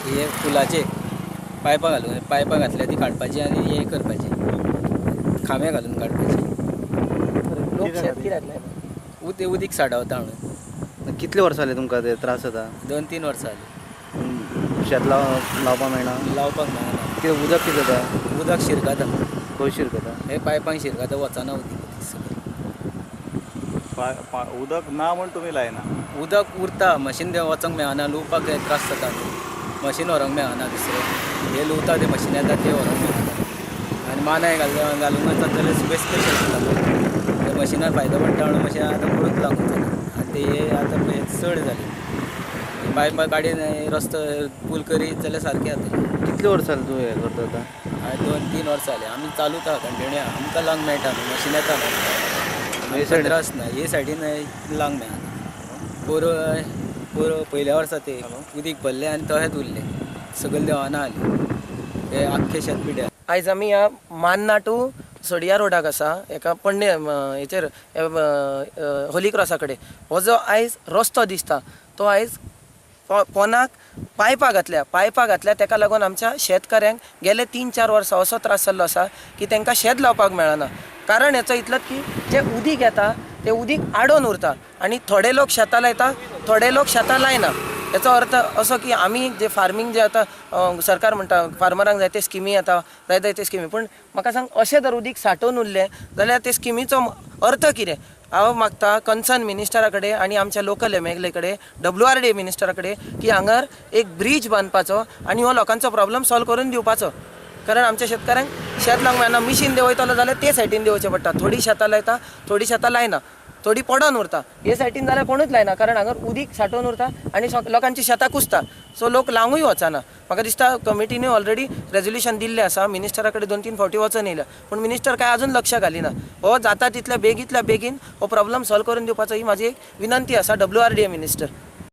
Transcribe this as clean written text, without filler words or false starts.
हे पुलाचे पायपां घालून, पायपां घातल्या ती काडपाची आनी हे करपाची, खांबे घालून काडपाची. लोक शेत कित्याक लायना? उदीक उदीक साठवता म्हणून. कितले वर्सां जाले तुमकां ते त्रास जाता? 2-3 वर्सां जाली. शेत लावपाक मेळना? लावपाक मेळना. कितें, उदक कितें जाता? उदक शिरकता. खंय शिरकता? हे पायपांक शिरकता, वचना उदीक सगळें. उदक ना म्हूण तुमी लायना? उदक उरता, मशीन ते वचोंक मेळना, लुवपाक त्रास जाता न्हू. मशीन व्हरूंक मेळना दुसरें. हे लुवता ते मशीन येता, ते व्हरूंक मेळना आनी मानाय घालूंक वचत जाल्यार बेस्ट कशें जाता. ते मशिनार फायदो पडटा म्हणून मशिनार आतां कोणूच लावंक वचना आनी ते हे आतां पळय चड जाले. पायपां काडीन, रस्तो पूल करीत जाल्यार सारकें जातलें. कितले वर्सां जाली तूं हें करता आतां? आनी 2-3 वर्सां जालीं आमी चालूच आहा, कंटिन्यू आहा. आमकां लावंक मेळटा न्हू, मशीन येता न्हू. हे आमकां सायडीन? त्रास ना. हे सायडीन लावंक मेळना. पोर पोर पयल्या वर्सा ते उदीक भरलें आनी तशेंच उरलें, सगळें देंवना आलें, ते आख्खें शेत पिड्यार. आयज आमी ह्या मान्ना टू सडिया रोडाक आसा, एका पण्णे हेचेर, होली क्रॉसा कडेन. हो जो आयज रस्तो दिसता तो आयज पोनाक पायपां घातल्या, पायपां घातल्या. तेका लागून आमच्या शेतकऱ्यांक गेले 3-4 वर्सां असो त्रास जाल्लो आसा की तांकां शेत लावपाक मेळना. कारण हेचो इतलोच की जें उदीक येता तें उदीक आडोवन उरता आनी थोडे लोक शेतां लायता, थोडे लोक शेतां लायना. हेचो अर्थ असो की आमी जे फार्मींग जे आतां सरकार म्हणटा फार्मरांक जायते स्किमी येता, जायते जायते स्किमी, पूण म्हाका सांग, अशें जर उदीक सांठोवन उरलें जाल्यार ते स्किमीचो अर्थ कितें? हांव मागता कन्सर्न मिनिस्टरा कडेन आनी आमच्या लोकल एमएलए कडेन, डब्ल्यू आर डी मिनिस्टरा कडेन की हांगर एक ब्रीज बांदपाचो आनी हो लोकांचो प्रॉब्लम सॉल्व करून दिवपाचो, कारण आमच्या शेतकऱ्यांक शेत लावंक मेळना. मिशीन देंवयतलो जाल्यार ते सायडीन देंवचें पडटा. थोडीं शेतां लायता, थोडीं शेतां लायना, थोडीं पडोन उरता. हे सायडीन जाल्यार कोणूच लायना, कारण हांगर उदीक सांठोवन उरता आनी लोकांची शेतां कुसता. सो लोक लावंकूय वचना. म्हाका दिसता कमिटीनूय ऑलरेडी रेजोल्युशन दिल्लें आसा, मिनिस्टरा कडेन 2-3 फावटी वचोन येयल्या, पूण मिनिस्टर काय अजून लक्ष घालिना. हो जाता तितल्या बेगींतल्या बेगीन हो प्रॉब्लम सॉल्व करून दिवपाचो ही म्हाजी एक विनंती आसा W R D A minister.